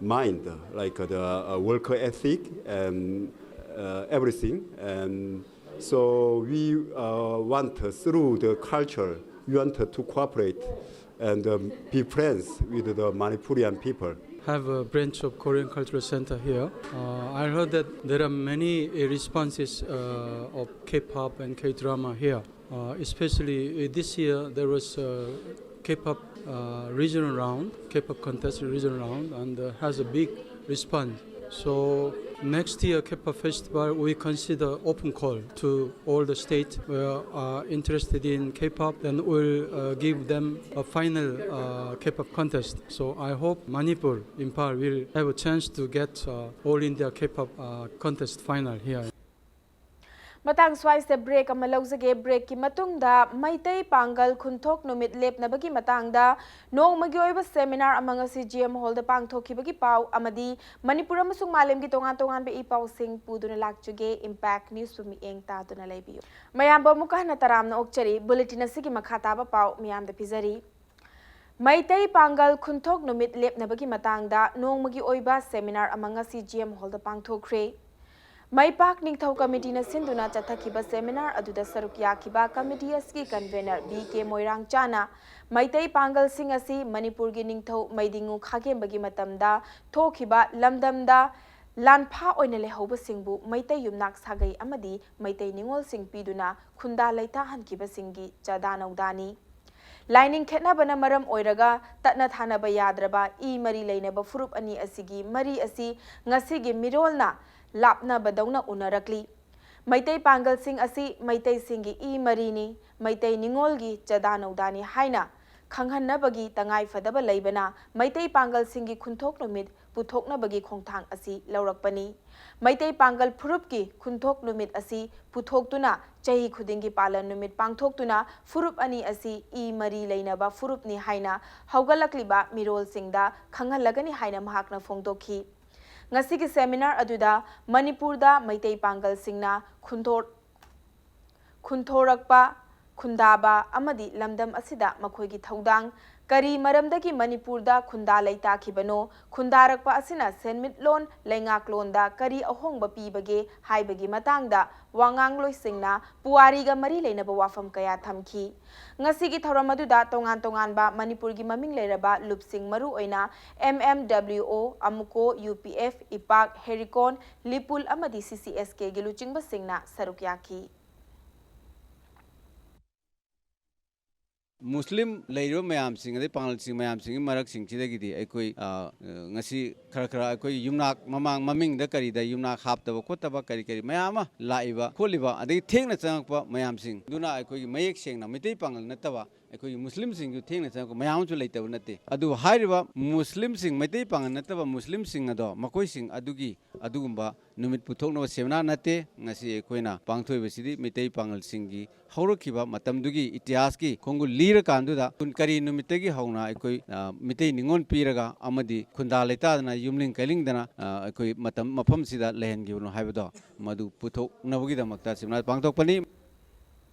mind, like the uh, work ethic and uh, everything. And so we uh, want through the culture, we want to cooperate and um, be friends with the Manipurian people. Have a branch of Korean Cultural Center here. Uh, I heard that there are many uh, responses uh, of K-pop and K-drama here. Uh, especially uh, this year, there was a K-pop uh, regional round, K-pop contest regional round, and uh, has a big response. So next year K-pop festival, we consider open call to all the states who are interested in K-pop, and we'll uh, give them a final uh, K-pop contest. So I hope Manipur, Imphal will have a chance to get uh, all India K-pop uh, contest final here. ꯃꯇꯥꯡ ꯁ꯭ꯋꯥꯏꯁꯤꯗ break ꯑꯃ ꯂꯧꯖꯒꯦ꯫ ꯕ꯭ꯔꯦꯛꯀꯤ ꯃꯇꯨꯡꯗ ꯃꯩꯇꯩ ꯄꯥꯡꯒꯜ ꯈꯨꯟꯊꯣꯛ ꯅꯨꯃꯤꯠ ꯂꯦꯞꯅꯕꯒꯤ ꯃꯇꯥꯡꯗ ꯅꯣꯡꯃꯒꯤ ꯑꯣꯏꯕ ꯁꯦꯃꯤꯅꯥꯔ ꯑꯃ ꯉꯁꯤ ꯖꯤ ꯑꯦꯝ ꯍꯣꯜꯗ ꯄꯥꯡꯊꯣꯛꯈꯤꯕꯒꯤ ꯄꯥꯎ ꯑꯃꯗꯤ ꯃꯅꯤꯄꯨꯔ ꯑꯃꯁꯨꯡ ꯃꯥꯂꯦꯝꯒꯤ ꯇꯣꯉꯥꯟ ꯇꯣꯉꯥꯟꯕ ꯏ ꯄꯥꯎꯁꯤꯡ ꯄꯨꯗꯨꯅ ꯂꯥꯛꯆꯒꯦ꯫ ꯏꯝꯄꯦꯛ ꯅ꯭ꯌꯨꯁꯄꯨ ꯃꯤꯠꯌꯦꯡ ꯇꯥꯗꯨꯅ ꯂꯩꯕꯤꯌꯨ꯫ ꯃꯌꯥꯝꯕꯨ ꯑꯃꯨꯛꯀ ꯍꯟꯅ ꯇꯔꯥꯝꯅ ꯑꯣꯛꯆꯔꯤ꯫ ꯕꯨꯂꯦꯇꯤꯟ ꯑꯁꯤꯒꯤ ꯃꯈꯥ ꯇꯥꯕ ꯄꯥꯎ ꯃꯤꯌꯥꯝꯗ ꯄꯤꯖꯔꯤ꯫ ꯃꯩꯇꯩ ꯄꯥꯡꯒꯜ ꯈꯨꯟꯊꯣꯛ ꯅꯨꯃꯤꯠ ꯂꯦꯞꯅꯕꯒꯤ ꯃꯇꯥꯡꯗ ꯅꯣꯡꯃꯒꯤ ꯑꯣꯏꯕ ꯁꯦꯃꯤꯅꯥꯔ ꯑꯃ ꯉꯁꯤ ꯖꯤ ꯑꯦꯝ ꯍꯣꯜꯗ ꯄꯥꯡꯊꯣꯛꯈ꯭ꯔꯦ꯫ ꯃꯩꯄꯥꯛ ꯅꯤꯡꯊꯧ ꯀꯃꯤꯇꯤꯅ ꯁꯤꯟꯗꯨꯅ ꯆꯠꯊꯈꯤꯕ ꯁꯦꯃꯤꯅꯥꯔ ꯑꯗꯨꯗ ꯁꯔꯨꯛ ꯌꯥꯈꯤꯕ ꯀꯃꯤꯇꯤ ꯑꯁꯤꯒꯤ ꯀꯟꯚꯦꯅꯔ ꯕꯤ ꯀꯦ ꯃꯣꯏꯔꯥꯡꯆꯥꯅ ꯃꯩꯇꯩ ꯄꯥꯡꯒꯜꯁꯤꯡ ꯑꯁꯤ ꯃꯅꯤꯄꯨꯔꯒꯤ ꯅꯤꯡꯊꯧ ꯃꯩꯗꯤꯡꯉꯨ ꯈꯥꯒꯦꯝꯕꯒꯤ ꯃꯇꯝꯗ ꯊꯣꯛꯈꯤꯕ ꯂꯝꯗꯝꯗ ꯂꯥꯟꯐꯥ ꯑꯣꯏꯅ ꯂꯩꯍꯧꯕꯁꯤꯡꯕꯨ ꯃꯩꯇꯩ ꯌꯨꯝꯅꯥꯛ ꯁꯥꯒꯩ ꯑꯃꯗꯤ ꯃꯩꯇꯩ ꯅꯤꯉꯣꯜꯁꯤꯡ ꯄꯤꯗꯨꯅ ꯈꯨꯟꯗꯥ ꯂꯩꯇꯥꯍꯟꯈꯤꯕꯁꯤꯡꯒꯤ ꯆꯥꯗꯥ ꯅꯧꯗꯥꯅꯤ꯫ ꯂꯥꯏꯅꯤꯡ ꯈꯦꯠꯅꯕꯅ ꯃꯔꯝ ꯑꯣꯏꯔꯒ ꯇꯠꯅ ꯊꯥꯅꯕ ꯌꯥꯗ꯭ꯔꯕ ꯏ ꯃꯔꯤ ꯂꯩꯅꯕ ꯐꯨꯔꯨꯞ ꯑꯅꯤ ꯑꯁꯤꯒꯤ ꯃꯔꯤ ꯑꯁꯤ ꯉꯁꯤꯒꯤ ꯃꯤꯔꯣꯜꯅ ꯂꯥꯞꯅꯕꯗꯧꯅ ꯎꯅꯔꯛꯂꯤ꯫ ꯃꯩꯇꯩ ꯄꯥꯡꯒꯜꯁꯤꯡ ꯑꯁꯤ ꯃꯩꯇꯩꯁꯤꯡꯒꯤ ꯏ ꯃꯔꯤꯅꯤ꯫ ꯃꯩꯇꯩ ꯅꯤꯉꯣꯜꯒꯤ ꯆꯥꯗꯥ ꯅꯧꯗꯥꯅꯤ ꯍꯥꯏꯅ ꯈꯪꯍꯟꯅꯕꯒꯤ ꯇꯉꯥꯏꯐꯗꯕ ꯂꯩꯕꯅ ꯃꯩꯇꯩ ꯄꯥꯡꯒꯜꯁꯤꯡꯒꯤ ꯈꯨꯟꯊꯣꯛ ꯅꯨꯃꯤꯠ ꯄꯨꯊꯣꯛꯅꯕꯒꯤ ꯈꯣꯡꯊꯥꯡ ꯑꯁꯤ ꯂꯧꯔꯛꯄꯅꯤ꯫ ꯃꯩꯇꯩ ꯄꯥꯡꯒꯜ ꯐꯨꯔꯨꯞꯀꯤ ꯈꯨꯟꯊꯣꯛ ꯅꯨꯃꯤꯠ ꯑꯁꯤ ꯄꯨꯊꯣꯛꯇꯨꯅ ꯆꯍꯤ ꯈꯨꯗꯤꯡꯒꯤ ꯄꯥꯂꯟ ꯅꯨꯃꯤꯠ ꯄꯥꯡꯊꯣꯛꯇꯨꯅ ꯐꯨꯔꯨꯞ ꯑꯅꯤ ꯑꯁꯤ ꯏ ꯃꯔꯤ ꯂꯩꯅꯕ ꯐꯨꯔꯨꯞꯅꯤ ꯍꯥꯏꯅ ꯍꯧꯒꯠꯂꯛꯂꯤꯕ ꯃꯤꯔꯣꯜꯁꯤꯡꯗ ꯈꯪꯍꯜꯂꯒꯅꯤ ꯍꯥꯏꯅ ꯃꯍꯥꯛꯅ ꯐꯣꯡꯗꯣꯛꯈꯤ꯫ ꯉꯁꯤꯒꯤ ꯁꯦꯃꯤꯅꯥꯔ ꯑꯗꯨꯗ ꯃꯅꯤꯄꯨꯔꯗ ꯃꯩꯇꯩ ꯄꯥꯡꯒꯜꯁꯤꯡꯅ ꯈꯨꯟꯊꯣꯛ ꯈꯨꯟꯊꯣꯔꯛꯄ, ꯈꯨꯟꯗꯥꯕ ꯑꯃꯗꯤ ꯂꯝꯗꯝ ꯑꯁꯤꯗ ꯃꯈꯣꯏꯒꯤ ꯊꯧꯗꯥꯡ, ꯀꯔꯤ ꯃꯔꯝꯗꯒꯤ ꯃꯅꯤꯄꯨꯔꯗ ꯈꯨꯟꯗꯥ ꯂꯩꯇꯥꯈꯤꯕꯅꯣ, ꯈꯨꯟꯗꯥꯔꯛꯄ ꯑꯁꯤꯅ ꯁꯦꯟꯃꯤꯠꯂꯣꯟ ꯂꯩꯉꯥꯛꯂꯣꯟꯗ ꯀꯔꯤ ꯑꯍꯣꯡꯕ ꯄꯤꯕꯒꯦ ꯍꯥꯏꯕꯒꯤ ꯃꯇꯥꯡꯗ ꯋꯥꯉꯥꯡꯂꯣꯏꯁꯤꯡꯅ ꯄꯨꯋꯥꯔꯤꯒ ꯃꯔꯤ ꯂꯩꯅꯕ ꯋꯥꯐꯝ ꯀꯌꯥ ꯊꯝꯈꯤ꯫ ꯉꯁꯤꯒꯤ ꯊꯧꯔꯝ ꯑꯗꯨꯗ ꯇꯣꯉꯥꯟ ꯇꯣꯉꯥꯟꯕ ꯃꯅꯤꯄꯨꯔꯒꯤ ꯃꯃꯤꯡ ꯂꯩꯔꯕ ꯂꯨꯞꯁꯤꯡ, ꯃꯔꯨꯑꯣꯏꯅ ꯑꯦꯝ ꯑꯦꯝ ꯗꯕ꯭ꯂꯤꯎ ꯑꯣ, ꯑꯃꯨꯀꯣ, ꯌꯨ ꯄꯤ ꯑꯦꯐ, ꯏꯄꯥꯛ, ꯍꯦꯔꯤꯀꯣꯟ, ꯂꯤꯄꯨꯜ ꯑꯃꯗꯤ ꯁꯤ ꯁꯤ ꯑꯦꯁ ꯀꯦꯒꯤ ꯂꯨꯆꯤꯡꯕꯁꯤꯡꯅ ꯁꯔꯨꯛ ꯌꯥꯈꯤ꯫ ꯃꯨꯁꯂꯤꯝ ꯂꯩꯔꯤꯕ ꯃꯌꯥꯝꯁꯤꯡ, ꯑꯗꯩ ꯄꯥꯡꯒꯜꯁꯤꯡ ꯃꯌꯥꯝꯁꯤꯡꯒꯤ ꯃꯔꯛꯁꯤꯡꯁꯤꯗꯒꯤꯗꯤ ꯑꯩꯈꯣꯏ, ꯑ, ꯉꯁꯤ ꯈꯔ ꯈꯔ ꯑꯩꯈꯣꯏ ꯌꯨꯝꯅꯥꯛ ꯃꯃꯥꯡ ꯃꯃꯤꯡꯗ ꯀꯔꯤꯗ ꯌꯨꯝꯅꯥꯛ ꯍꯥꯞꯇꯕ ꯈꯣꯠꯇꯕ ꯀꯔꯤ ꯀꯔꯤ ꯃꯌꯥꯝ ꯑꯃ ꯂꯥꯛꯏꯕ ꯈꯣꯠꯂꯤꯕ, ꯑꯗꯒꯤ ꯊꯦꯡꯅ ꯆꯪꯉꯛꯄ ꯃꯌꯥꯝꯁꯤꯡ ꯑꯗꯨꯅ ꯑꯩꯈꯣꯏꯒꯤ ꯃꯌꯦꯛ ꯁꯦꯡꯅ ꯃꯩꯇꯩ ꯄꯥꯡꯒꯜ ꯅꯠꯇꯕ ꯑꯩꯈꯣꯏꯒꯤ ꯃꯨꯁꯂꯤꯝꯁꯤꯡꯁꯨ ꯊꯦꯡꯅ ꯆꯪꯉꯛꯄ ꯃꯌꯥꯝ ꯑꯃꯁꯨ ꯂꯩꯇꯕ ꯅꯠꯇꯦ꯫ ꯑꯗꯨꯕꯨ ꯍꯥꯏꯔꯤꯕ ꯃꯨꯁꯂꯤꯝꯁꯤꯡ, ꯃꯩꯇꯩ ꯄꯥꯡꯒꯜ ꯅꯠꯇꯕ ꯃꯨꯁꯂꯤꯝꯁꯤꯡ ꯑꯗꯣ, ꯃꯈꯣꯏꯁꯤꯡ ꯑꯗꯨꯒꯤ ꯑꯗꯨꯒꯨꯝꯕ ꯅꯨꯃꯤꯠ ꯄꯨꯊꯣꯛꯅꯕ ꯁꯦꯃꯤꯅꯥꯔ ꯅꯠꯇꯦ꯫ ꯉꯁꯤ ꯑꯩꯈꯣꯏꯅ ꯄꯥꯡꯊꯣꯛꯏꯕꯁꯤꯗꯤ ꯃꯩꯇꯩ ꯄꯥꯡꯒꯜꯁꯤꯡꯒꯤ ꯍꯧꯔꯛꯈꯤꯕ ꯃꯇꯝꯗꯨꯒꯤ ꯏꯇꯤꯍꯥꯁꯀꯤ ꯈꯣꯡꯒꯨꯜ ꯂꯤꯔꯀꯥꯟꯗꯨꯗ ꯀꯔꯤ ꯅꯨꯃꯤꯠꯇꯒꯤ ꯍꯧꯅ ꯑꯩꯈꯣꯏ, ꯑ, ꯃꯤꯇꯩ ꯅꯤꯉꯣꯜ ꯄꯤꯔꯒ ꯑꯃꯗꯤ ꯈꯨꯟꯗꯥ ꯂꯩꯇꯥꯗꯅ ꯌꯨꯝꯂꯤꯡ ꯀꯩꯂꯤꯡꯗꯅ, ꯑ, ꯑꯩꯈꯣꯏ ꯃꯇꯝ ꯃꯐꯝꯁꯤꯗ ꯂꯩꯍꯟꯈꯤꯕꯅꯣ ꯍꯥꯏꯕꯗꯣ ꯃꯗꯨ ꯄꯨꯊꯣꯛꯅꯕꯒꯤꯗꯃꯛꯇ ꯁꯦꯃꯤꯅꯥꯔ ꯄꯥꯡꯊꯣꯛꯄꯅꯤ꯫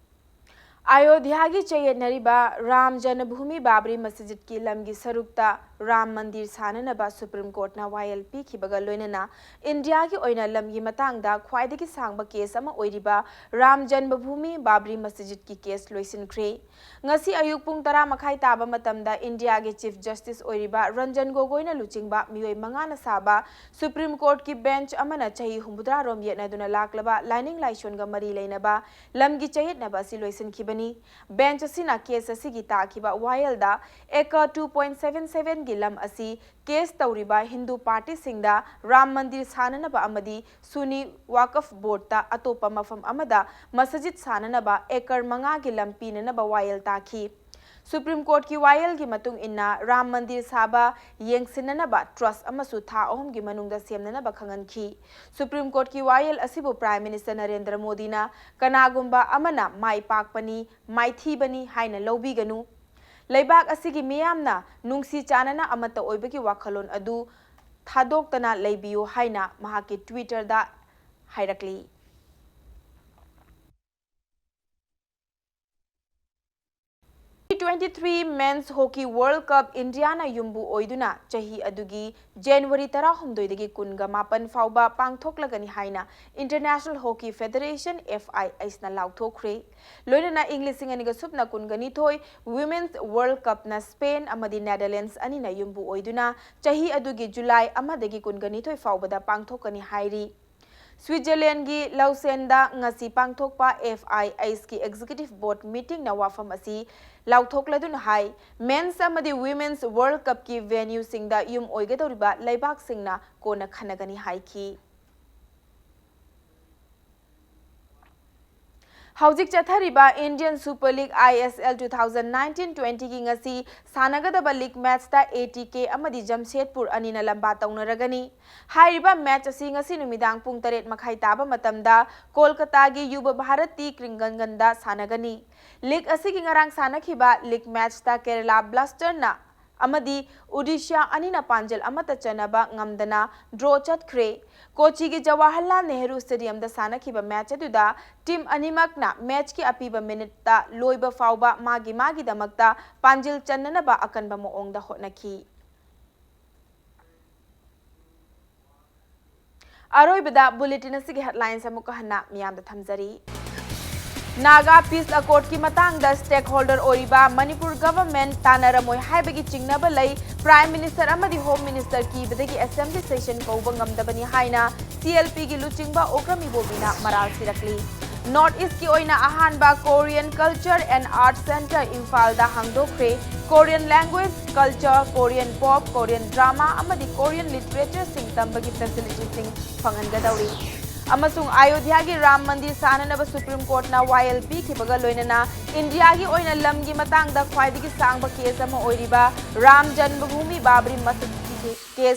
ꯑꯌꯣꯙ꯭ꯌꯥꯒꯤ ꯆꯌꯦꯠꯅꯔꯤꯕ ꯔꯥꯝ ꯖꯟꯃꯚꯨꯃꯤ ꯕꯥꯕ꯭ꯔꯤ ꯃꯁꯖꯤꯗꯀꯤ ꯂꯝꯒꯤ ꯁꯔꯨꯛꯇ ꯔꯥꯝ ꯃꯟꯗꯤꯔ ꯁꯥꯅꯅꯕ ꯁꯨꯄ꯭ꯔꯤꯝ ꯀꯣꯔꯠꯅ ꯋꯥꯌꯦꯜ ꯄꯤꯈꯤꯕꯒ ꯂꯣꯏꯅꯅ ꯏꯟꯗꯤꯌꯥꯒꯤ ꯑꯣꯏꯅ ꯂꯝꯒꯤ ꯃꯇꯥꯡꯗ ꯈ꯭ꯋꯥꯏꯗꯒꯤ ꯁꯥꯡꯕ ꯀꯦꯁ ꯑꯃ ꯑꯣꯏꯔꯤꯕ ꯔꯥꯝ ꯖꯟꯃꯚꯨꯃꯤ ꯕꯥꯕ꯭ꯔꯤ ꯃꯁꯖꯤꯗꯀꯤ ꯀꯦꯁ ꯂꯣꯏꯁꯤꯟꯈ꯭ꯔꯦ꯫ ꯉꯁꯤ ꯑꯌꯨꯛ ꯄꯨꯡ ꯇꯔꯥ ꯃꯈꯥꯏ ꯇꯥꯕ ꯃꯇꯝꯗ ꯏꯟꯗꯤꯌꯥꯒꯤ ꯆꯤꯐ ꯖꯁꯇꯤꯁ ꯑꯣꯏꯔꯤꯕ ꯔꯟꯖꯟ ꯒꯣꯒꯣꯏꯅ ꯂꯨꯆꯤꯡꯕ ꯃꯤꯑꯣꯏ ꯃꯉꯥꯅ ꯁꯥꯕ ꯁꯨꯄ꯭ꯔꯤꯝ ꯀꯣꯔꯠꯀꯤ ꯕꯦꯟꯆ ꯑꯃꯅ ꯆꯍꯤ ꯍꯨꯝꯐꯨꯇꯔꯥ ꯔꯣꯝ ꯌꯦꯠꯅꯗꯨꯅ ꯂꯥꯛꯂꯕ ꯂꯥꯏꯅꯤꯡ ꯂꯥꯏꯁꯣꯟꯒ ꯃꯔꯤ ꯂꯩꯅꯕ ꯂꯝꯒꯤ ꯆꯌꯦꯠꯅꯕ ꯑꯁꯤ ꯂꯣꯏꯁꯤꯟꯈꯤꯕꯅꯤ꯫ ꯕꯦꯟꯆ ꯑꯁꯤꯅ ꯀꯦꯁ ꯑꯁꯤꯒꯤ ꯇꯥꯈꯤꯕ ꯋꯥꯌꯦꯜꯗ acre two point seven seven ꯒꯤ ꯂꯝ ꯑꯁꯤ ꯀꯦꯁ ꯇꯧꯔꯤꯕ ꯍꯤꯟꯗꯨ ꯄꯥꯔꯇꯤꯁꯤꯡꯗ ꯔꯥꯝ ꯃꯟꯗꯤꯔ ꯁꯥꯅꯅꯕ ꯑꯃꯗꯤ ꯁꯨꯅꯤ ꯋꯥꯀꯐ ꯕꯣꯔꯗꯇ ꯑꯇꯣꯞꯄ ꯃꯐꯝ ꯑꯃꯗ ꯃꯁꯖꯤꯗ ꯁꯥꯅꯅꯕ ꯑꯦꯀꯔ ꯃꯉꯥꯒꯤ ꯂꯝ ꯄꯤꯅꯅꯕ ꯋꯥꯌꯦꯜ ꯇꯥꯈꯤ꯫ ꯁꯨꯄ꯭ꯔꯤꯝ ꯀꯣꯔꯠꯀꯤ ꯋꯥꯌꯦꯜꯒꯤ ꯃꯇꯨꯡ ꯏꯟꯅ ꯔꯥꯝ ꯃꯟꯗꯤꯔ ꯁꯥꯕ ꯌꯦꯡꯁꯤꯟꯅꯅꯕ ꯇ꯭ꯔꯁ ꯑꯃꯁꯨ ꯊꯥ ꯑꯍꯨꯝꯒꯤ ꯃꯅꯨꯡꯗ ꯁꯦꯝꯅꯅꯕ ꯈꯪꯍꯟꯈꯤ꯫ ꯁꯨꯄ꯭ꯔꯤꯝ ꯀꯣꯔꯠꯀꯤ ꯋꯥꯌꯦꯜ ꯑꯁꯤꯕꯨ ꯄ꯭ꯔꯥꯏꯝ ꯃꯤꯅꯤꯁꯇꯔ ꯅꯔꯦꯟꯗ꯭ꯔ ꯃꯣꯗꯤꯅ ꯀꯅꯥꯒꯨꯝꯕ ꯑꯃꯅ ꯃꯥꯏ ꯄꯥꯛꯄꯅꯤ, ꯃꯥꯏꯊꯤꯕꯅꯤ ꯍꯥꯏꯅ ꯂꯧꯕꯤꯒꯅꯨ꯫ ꯂꯩꯕꯥꯛ ꯑꯁꯤꯒꯤ ꯃꯤꯌꯥꯝꯅ ꯅꯨꯡꯁꯤ ꯆꯥꯟꯅꯅ ꯑꯃꯠꯇ ꯑꯣꯏꯕꯒꯤ ꯋꯥꯈꯜꯂꯣꯟ ꯑꯗꯨ ꯊꯥꯗꯣꯛꯇꯅ ꯂꯩꯕꯤꯌꯨ ꯍꯥꯏꯅ ꯃꯍꯥꯛꯀꯤ Twitter-ꯗ ꯍꯥꯏꯔꯛꯂꯤ꯫ Twenty twenty-three Men's Hockey World Cup India-ꯅ ꯌꯨꯝꯕꯨ ꯑꯣꯏꯗꯨꯅ ꯆꯍꯤ ꯑꯗꯨꯒꯤ January ꯇꯔꯥꯍꯨꯝꯗꯣꯏꯗꯒꯤ ꯀꯨꯟꯒ ꯃꯥꯄꯟ ꯐꯥꯎꯕ ꯄꯥꯡꯊꯣꯛꯂꯒꯅꯤ ꯍꯥꯏꯅ International Hockey Federation, F I H-ꯅ ꯂꯥꯎꯊꯣꯛꯈ꯭ꯔꯦ꯫ ꯂꯣꯏꯅꯅ ꯏꯪ ꯂꯤꯁꯤꯡ ꯑꯅꯤꯒ ꯁꯨꯞꯅ ꯀꯨꯟꯒ ꯅꯤꯊꯣꯏ Women's World Cup-ꯅ Spain ꯑꯃꯗꯤ Netherlands ꯑꯅꯤꯅ ꯌꯨꯝꯕꯨ ꯑꯣꯏꯗꯨꯅ ꯆꯍꯤ ꯑꯗꯨꯒꯤ July ꯑꯃꯗꯒꯤ ꯀꯨꯟꯒ ꯅꯤꯊꯣꯏ ꯐꯥꯎꯕꯗ ꯄꯥꯡꯊꯣꯛꯀꯅꯤ ꯍꯥꯏꯔꯤ꯫ Switzerland-ꯒꯤ Lausanne-ꯗ ꯉꯁꯤ ꯄꯥꯡꯊꯣꯛꯄ F I H-ꯀꯤ Executive Board meeting-ꯅ ꯋꯥꯐꯝ ꯑꯁꯤ ꯂꯥꯎꯊꯣꯛꯂꯗꯨꯅ ꯍꯥꯏ, Men's ꯑꯃꯗꯤ Women's World Cup-ꯀꯤ venue-ꯁꯤꯡꯗ ꯌꯨꯝ ꯑꯣꯏꯒꯗꯧꯔꯤꯕ ꯂꯩꯕꯥꯛꯁꯤꯡꯅ ꯀꯣꯟꯅ ꯈꯟꯅꯒꯅꯤ ꯍꯥꯏꯈꯤ꯫ ꯍꯧꯖꯤꯛ ꯆꯠꯊꯔꯤꯕ Indian Super League, I S L, two thousand nineteen twenty-ꯒꯤ ꯉꯁꯤ ꯁꯥꯟꯅꯒꯗꯕ league match-ꯇ A T K ꯑꯃꯗꯤ ꯖꯝꯁꯦꯗꯄꯨꯔ ꯑꯅꯤꯅ ꯂꯝꯕꯥ ꯇꯧꯅꯔꯒꯅꯤ꯫ ꯍꯥꯏꯔꯤꯕ match ꯑꯁꯤ ꯉꯁꯤ ꯅꯨꯃꯤꯗꯥꯡ ꯄꯨꯡ ꯇꯔꯦꯠ ꯃꯈꯥꯏ ꯇꯥꯕ ꯃꯇꯝꯗ ꯀꯣꯜꯀꯇꯥꯒꯤ ꯌꯨꯕ ꯚꯥꯔꯠꯇꯤ ꯀ꯭ꯔꯤꯡꯒꯟꯒꯟꯗ ꯁꯥꯟꯅꯒꯅꯤ꯫ League ꯑꯁꯤꯒꯤ ꯉꯔꯥꯡ ꯁꯥꯟꯅꯈꯤꯕ league match-ꯇ ꯀꯦꯔꯂꯥ ꯕ꯭ꯂꯥꯁꯇꯔꯅ ꯑꯃꯗꯤ ꯑꯣꯗꯤꯁꯥ ꯑꯅꯤꯅ ꯄꯥꯟꯖꯜ ꯑꯃꯠꯇ ꯆꯟꯅꯕ ꯉꯝꯗꯅ draw ꯆꯠꯈ꯭ꯔꯦ꯫ ꯀꯣꯆꯤꯒꯤ ꯖꯋꯥꯍꯔꯂꯥꯜ ꯅꯦꯍꯔꯨ Stadium-ꯗ ꯁꯥꯟꯅꯈꯤꯕ match ꯑꯗꯨꯗ team ꯑꯅꯤꯃꯛꯅ match-ꯀꯤ ꯑꯄꯤꯕ minute-ꯇ ꯂꯣꯏꯕ ꯐꯥꯎꯕ ꯃꯥꯒꯤ ꯃꯥꯒꯤꯗꯃꯛꯇ ꯄꯥꯟꯖꯤꯜ ꯆꯟꯅꯅꯕ ꯑꯀꯟꯕ ꯃꯑꯣꯡꯗ ꯍꯣꯠꯅꯈꯤ꯫ ꯑꯔꯣꯏꯕꯗ bulletin ꯑꯁꯤꯒꯤ headlines ꯑꯃꯨꯛꯀ ꯍꯟꯅ ꯃꯤꯌꯥꯝꯗ ꯊꯝꯖꯔꯤ꯫ ꯅꯥꯒꯥ peace accord-ꯀꯤ ꯃꯇꯥꯡꯗ stakeholder ꯑꯣꯏꯔꯤꯕ ꯃꯅꯤꯄꯨꯔ government ꯇꯥꯟꯅꯔꯝꯃꯣꯏ ꯍꯥꯏꯕꯒꯤ ꯆꯤꯡꯅꯕ ꯂꯩ꯫ Prime Minister ꯑꯃꯗꯤ Home Minister ꯀꯤꯕꯗꯒꯤ assembly session ꯀꯧꯕ ꯉꯝꯗꯕꯅꯤ ꯍꯥꯏꯅ C L P-ꯒꯤ ꯂꯨꯆꯤꯡꯕ ꯑꯣꯀ꯭ꯔꯝ ꯏꯕꯣꯕꯤꯅ ꯃꯔꯥꯜ ꯁꯤꯔꯛꯂꯤ꯫ North East-ꯀꯤ ꯑꯣꯏꯅ ꯑꯍꯥꯟꯕ Korean Culture and Art Center ꯏꯝꯐꯥꯜꯗ ꯍꯥꯡꯗꯣꯛꯈ꯭ꯔꯦ꯫ Korean language, culture, Korean pop, Korean drama ꯑꯃꯗꯤ Korean literature-ꯁꯤꯡ ꯇꯝꯕꯒꯤ facility-ꯁꯤꯡ ꯐꯪꯍꯟꯒꯗꯧꯔꯤ꯫ ꯑꯃꯁꯨꯡ ꯑꯌꯣꯙ꯭ꯌꯥꯒꯤ ꯔꯥꯝ ꯃꯟꯗꯤꯔ ꯁꯥꯅꯅꯕ ꯁꯨꯄ꯭ꯔꯤꯝ ꯀꯣꯔꯠꯅ ꯋꯥꯌꯦꯜ ꯄꯤꯈꯤꯕꯒ ꯂꯣꯏꯅꯅ ꯏꯟꯗꯤꯌꯥꯒꯤ ꯑꯣꯏꯅ ꯂꯝꯒꯤ ꯃꯇꯥꯡꯗ ꯈ꯭ꯋꯥꯏꯗꯒꯤ ꯁꯥꯡꯕ ꯀꯦꯁ ꯑꯃ ꯑꯣꯏꯔꯤꯕ ꯔꯥꯝ ꯖꯟꯃꯚꯨꯃꯤ ꯕꯥꯕ꯭ꯔꯤ ꯃꯁꯖꯤꯗꯀꯤ ꯀꯦꯁ